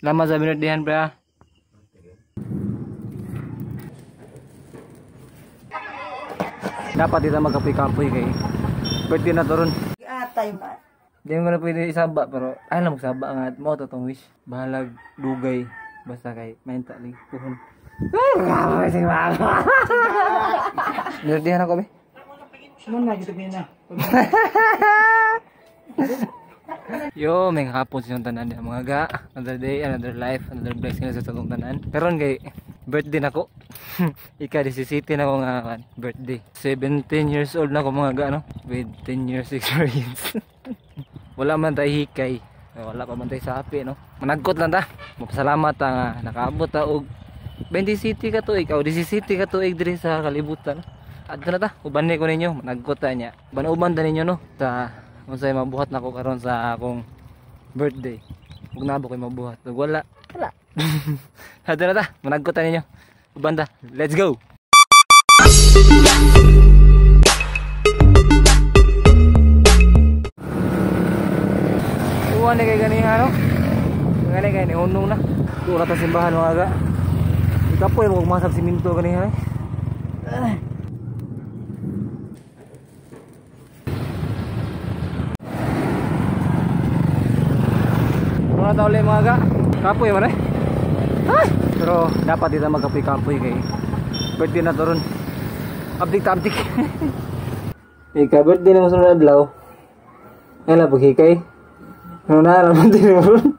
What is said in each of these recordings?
Lama sa binirdihan, pre ah. Dapat dito magkapoy-kapoy kay birthday na to ron. Atay ba? Di mo na pwede isaba pero ay lang magsaba nga mo to tong wish. Bahalag dugay basta kay mainta ling puhon. Binirdihan ako be. Muna gitu na. Yo, may hapon sa inyong tanan mga ga. Another day, another life, another blessing sa itong tanan. Karon kay birthday nako. Ika 17 na ko nga birthday. 17 years old na ko mga ga no, with 10 years experience. Wala man tay hikay. Wala pa man tay sapi no. Managkot lang ta. Mapasalamat ta nga nakaabot ta og 20 city ka tuig, o 17 ka tuig diri sa kalibutan. Adto na ta, uban ni ko ninyo, managkot ta niya. Uban-uban ta ninyo no. Ta unsay mabuhat nako karon sa akong birthday. Ug nabo koy mabuhat. Ug wala, wala. Adto na ta, managkot ta ninyo. Uban ta. Let's go. Uwan ni kay ganiha no. Gani kay ni unong na. Duol na ta simbahan mga ga. Ikapoy mo masag simento ganiha eh. Muna ta ulit mga ga. Kapoy man eh. Ay! Pero dapat dito magkapoy-kapoy kay birthday na to ron. Abdik ta abdik. Ika birthday na mo sa adlaw. Ay la paghikay. Ano na alam mo din ron.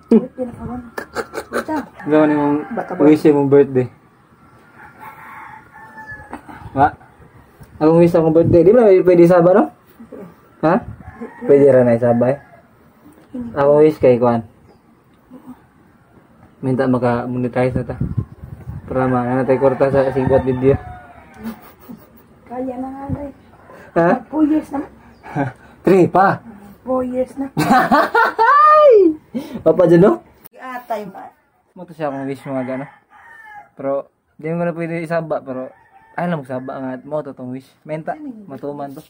Gawa ni mong wish mong birthday. Wa. Akong wish akong birthday. Di ba pwede isaba no? Ha? Pwede ra na isaba eh. Akong wish kay kuan. Minta maka monetize na ta. Para ma na tayo kwarta sa sigbot video. Kaya na nga day. Ha? 4 years na. 3 pa. 4 years na. Papa dyan no? Atay ba? Mo to siya akong wish mga gano. Pero di mo na pwede isaba pero ay lang magsaba nga mo to tong wish. Menta matuman to.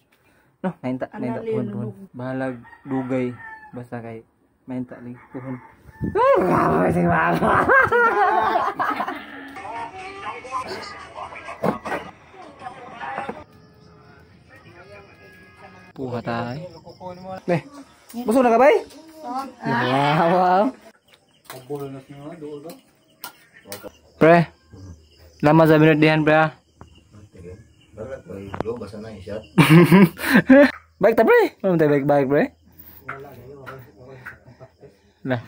No, menta, menta puhon puhon. Bahalag dugay basta kay menta ling puhon. Puha tayo. Be, busog na ka bay? Wow, wow. Pre, lama sa binirdihan pre ah. Bike ta pre? Ano tayo bike bike pre? Lah.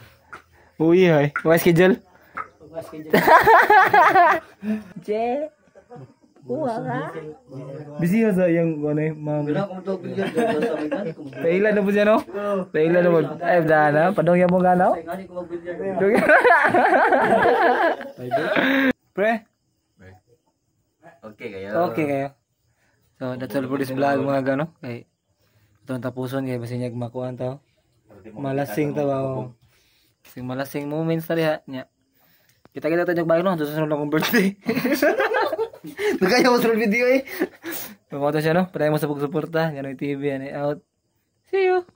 Uy hay, wala schedule. Je. Uwa ka. Busy sa iyang ano eh, ma'am. Pailan na po siya no? Pailan na po. Ay, dana. Padong yan mo ganaw? Pre? Okay kayo. Okay kayo. So, that's all for this vlog mga gano. Kay ito ang tapuson kay basin niya makuha to. Malasing ta ba? Sing malasing moments na diha niya. Kita-kita tayo bago no, sa sunod akong birthday. Nagkaya mo sa video eh. Pamato siya no, padayon mo sa pagsuporta. Ganoy TV, ano out. See you.